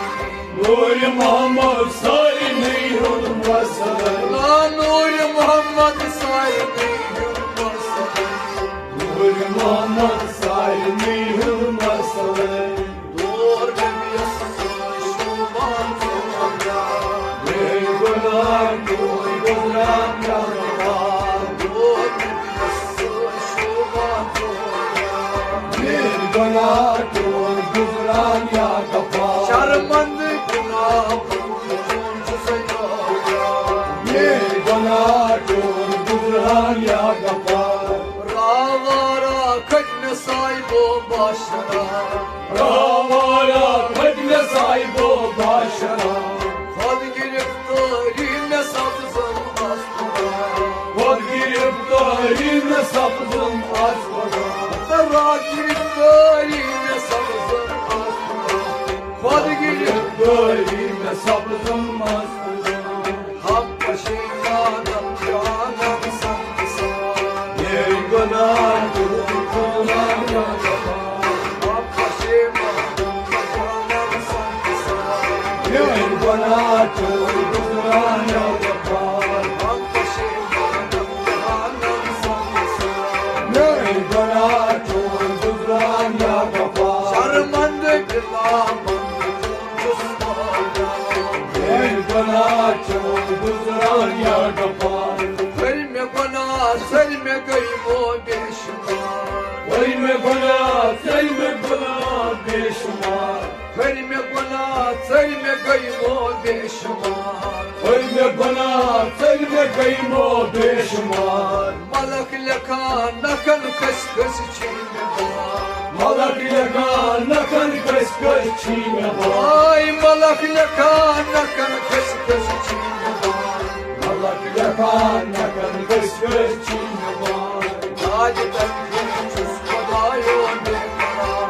نوٗرِ محمد سارنٕے ہُنٛد مرسلٕے۔ نا نوٗرِ محمد سارنٕے ہُنٛد مرسلٕے۔ نوٗرِ محمد سارنٕے ہُنٛد مرسلٕے۔ دور نبیَس سۭتۍ شوٗبان ژور۔ میٲنۍ گۄناہ چون گُزران یا غفار۔ دور نبیَس سۭتۍ شوٗبان ژور۔ میٲنۍ گۄناہ چون گُزران یا غفار۔ شرمندٕ گۄناہ چون چھُسَے واریاہ۔ میٲنۍ گۄناہ چون گُزران یا غفار۔ راوارا کھٔتۍ مےٚ صاحبو باشرا۔ راوارا کھٔتۍ مےٚ صاحبو باشرا۔ خۄد گرفتٲری مےٚ سبزم آسمانا۔ خۄد گرفتٲری مےٚ سبزم آسمانا۔ تہٕ راتھ گرفتٲری مےٚ سبزم آسمانا۔ خۄد گرفتٲری مےٚ سبزم آسمانا۔ ہم پشیمانم جانم سنگ سان۔ میٲنۍ گۄناہ چون گُزران یا غفار۔ ہم پشیمانم جانم سنگ سان۔ میٲنۍ گۄناہ چون گُزران یا غفار۔ ہم پشیمانم جانم سنگ سان۔ میٲنۍ گۄناہ چون گُزران یا غفار۔ شرمندٕ بلا منٛد چون چھُس واریاہ۔ میٲنۍ گۄناہ چون گُزران یا غفار۔ کٔرۍ مےٚ گۄناہ، ژٔلۍ مےٚ گٔے مو بے شمار۔ کٔرۍ مےٚ گۄناہ، ژٔلۍ مےٚ گۄناہ بے شمار۔ کٔرۍ مےٚ گۄناہ، ژٔلۍ مےٚ گٔے مو بے شمار۔ کٔرۍ مےٚ گۄناہ، ژٔلۍ مےٚ گٔے مو بے شمار۔ ملک لیکھان نکھن کھٔسۍ کھٔسۍ چھی مےٚ بار۔ ملک لیکھان نکھن کھٔسۍ کھٔسۍ چھی مےٚ بار۔ آے ملک لیکھان نکھن کھٔسۍ کھٔسۍ چھی مےٚ بار۔ ملک لیکھان نکھن کھٔسۍ کھٔسۍ چھی مےٚ بار۔ لاجہِ تَتہِ چھُس خۄدایو بے قرار۔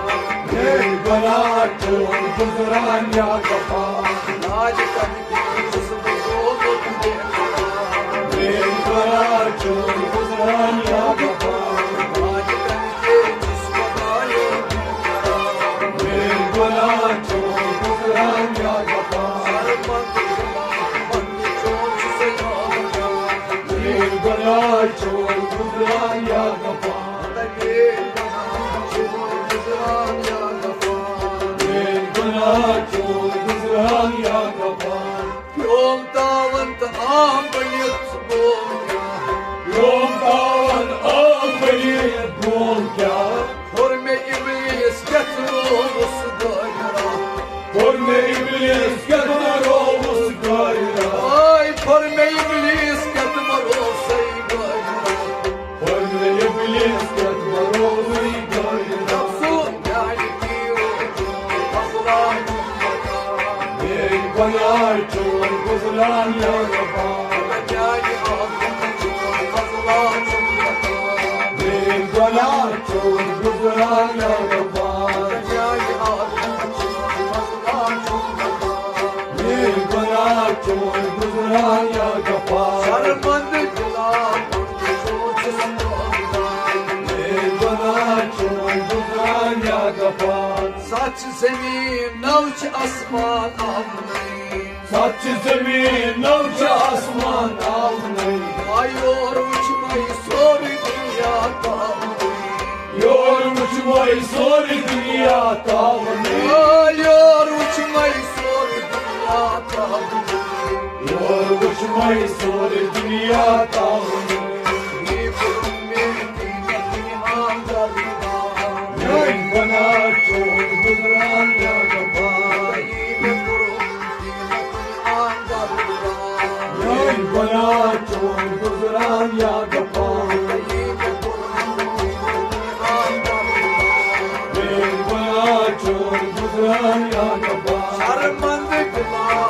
میٲنۍ گۄناہ چون گُزران یا غفار۔ لاجہِ تَتہِ چھُس بہٕ گوٚمُت بے قرار۔ میٲنۍ گۄناہ چون گُزران یا غفار۔ لاجہِ تَتہِ چھُس خۄدایو بے قرار۔ میٲنۍ گۄناہ چون گُزران یا غفار۔ میٲنۍ گۄناہ چون گُزران یا غفار۔ میٲنۍ گۄناہ چون گُزران یا غفار۔ پیوم تاون تہٕ عام بٔنِتھ گوم کیٛاہ؟ پیوم تاون عام بٔنِتھ گوم کیٛاہ؟ کوٚر مےٚ ابلیس کیٛاہ ترٛووُس غٲرِ راہ؟ کوٚر مےٚ ابلیس کیٛاہ ترٛووُس غٲرِ راہ؟ آے کوٚر مےٚ ابلیس کیٛاہ ترٛووُسَے غٲرِ راہ؟ کوٚر مےٚ ابلیس کیٛاہ ترٛووُسَے غٲرِ راہ؟ سُہ میانہِ پیٖرو فضلہ۔ میٲنۍ گۄناہ چون گُزران یا غفار۔ میانہِ آخرت چون فضلہ۔ میٲنۍ گۄناہ چون گُزران یا غفار۔ میٲنۍ گۄناہ چون گُزران یا غفار۔ شرمندٕ دِلا میٲنۍ گۄناہ چون گُزران یا غفار۔ چھِ زٔمیٖن نَو چھِ آسمان آمنٕے۔ سَتھ چھِ زٔمیٖن نَو چھِ آسمان آمنٕے۔ آ، یور وٕچھمَے سورُے دُنیا تاونٕے۔ یور وٕچھمَے سورُے دُنیا تاونٕے۔ آ، یور وٕچھمَے سورُے دُنیا تاونٕے۔ یور وٕچھمَے سورُے دُنیا تاونٕے۔ یہِ کوٚرُن مےٚ میٲنۍ بنا چون گزران یا غفار۔ میٲنۍ بنا چون گزران یا غفار۔ میٲنۍ بنا چون گزران یا غفار۔ شرمندٕ بِلا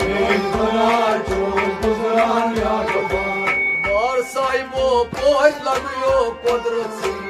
میٲنۍ بنا چون گزران یا غفار۔ بار صاحبو پورِ لگیو قدرت سۭتۍ۔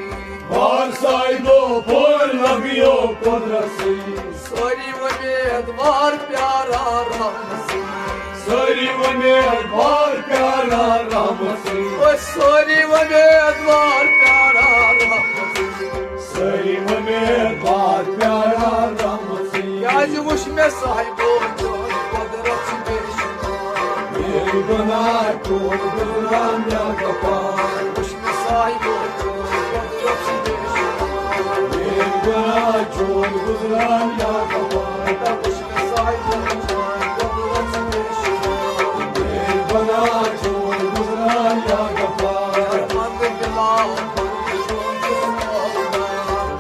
بار صاحبو پورِ لگیو قدرت سۭتۍ۔ سٲری وۄمیدوار پیاران رحمت سۭتۍ۔ سٲری وۄمیدوار پیاران رحمت سۭتۍ۔ أسۍ سٲری وۄمیدوار پیاران رحمت سۭتۍ۔ سٲری وۄمیدوار پیاران رحمت سۭتۍ۔ کیٛازِ وٕچھ مےٚ صاحبو چٲنۍ قۄدرت چھِ بے شُمار۔ میٲنۍ بنا چون گُزران یا غفار۔ وٕچھ مےٚ صاحبو چٲنۍ قۄدرت چھِ بے شُمار۔ میٲنۍ بنا چون گُزران یا غفار۔ وٕچھ مےٚ صاحبو چٲنۍ قۄدرت چھِ بے شُمار۔ میٲنۍ بنا چون گُزران یا غفار۔ بندٕ بِلا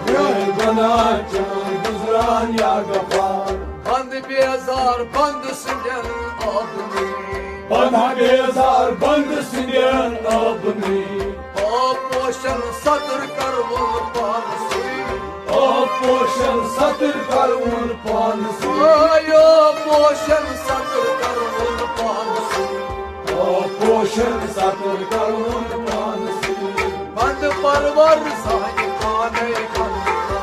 میٲنۍ بنا چون گُزران یا غفار۔ بندٕ بیزار بندٕ سٕنٛدٮ۪ن آبنٕے۔ بندٕ بیزار بندٕ سٕنٛدٮ۪ن آبنٕے۔ آب پوشن ستر کرون پانسٕے۔ آب پوشن ستر کرون پانسٕے۔ آے آب پوشن ستر کرون پانسٕے۔ آب پوشن ستر کرون پانسٕے۔ بندٕ پرور زانہِ پانے خلقہٕ۔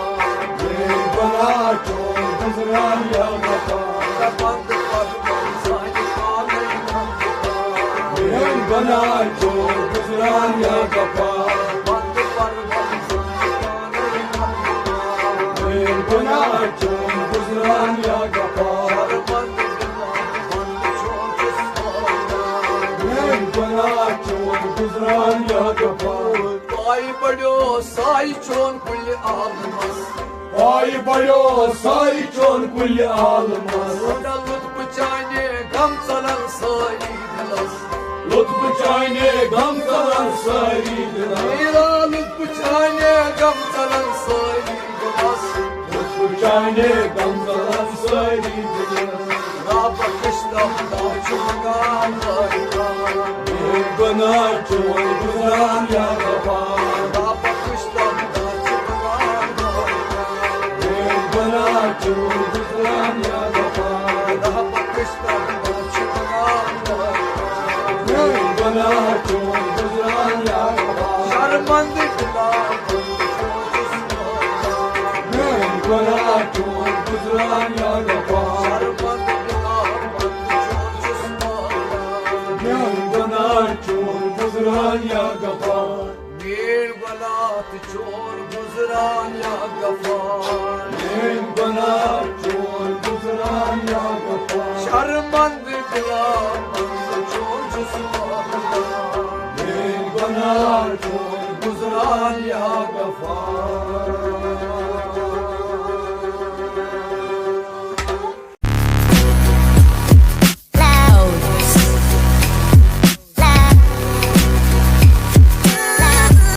میٲنۍ بنا چون گُزران یا غفار۔ بندٕ پرور زانہِ پانے خلقہٕ۔ میٲنۍ بنا چون گُزران یا غفار۔ بندٕ پرور زانہِ پانے خلقہٕ۔ میٲنۍ بنا چون گُزران یا غفار۔ بندٕ بِلا بندٕ چون چھُس میٲنۍ بنا چون گُزران یا غفار۔ پایہِ بڑیو سایہِ چون کُلہِ عالمس۔ پایہِ بڑیو سایہِ چون کُلہِ عالمس۔ وُڈا لطف چانے غم ژلن سٲری دِلس۔ لطف چانے غم ژلن سٲری دِلس۔ میرا لطف چانے غم ژلن سٲری دِلس۔ لطف چانے غم ژلن سٲری دِلس۔ رب کشتم دا چھُ منگان لٲرِتھ۔ میٲنۍ بنا چون گُزران یا غفار۔ رب کشتم دا چھُ منگان لٲرِتھ۔ میٲنۍ بنا چون گُزران یا غفار۔ رب کشتم دا چھُ منگان لٲرِتھ۔ میٲنۍ بنا چون گُزران یا غفار۔ شرمندٕ بِلا میٲنۍ بنا چون گُزران یا غفار۔ میٲنۍ بنا چون گُزران یا غفار۔ میٲنۍ بنا تہٕ چون گُزران یا غفار۔ میٲنۍ بنا چون گُزران یا غفار۔ شرمندٕ بِلا بندٕ چون چھُس مولوی۔ میٲنۍ بنا چون گُزران یا غفار۔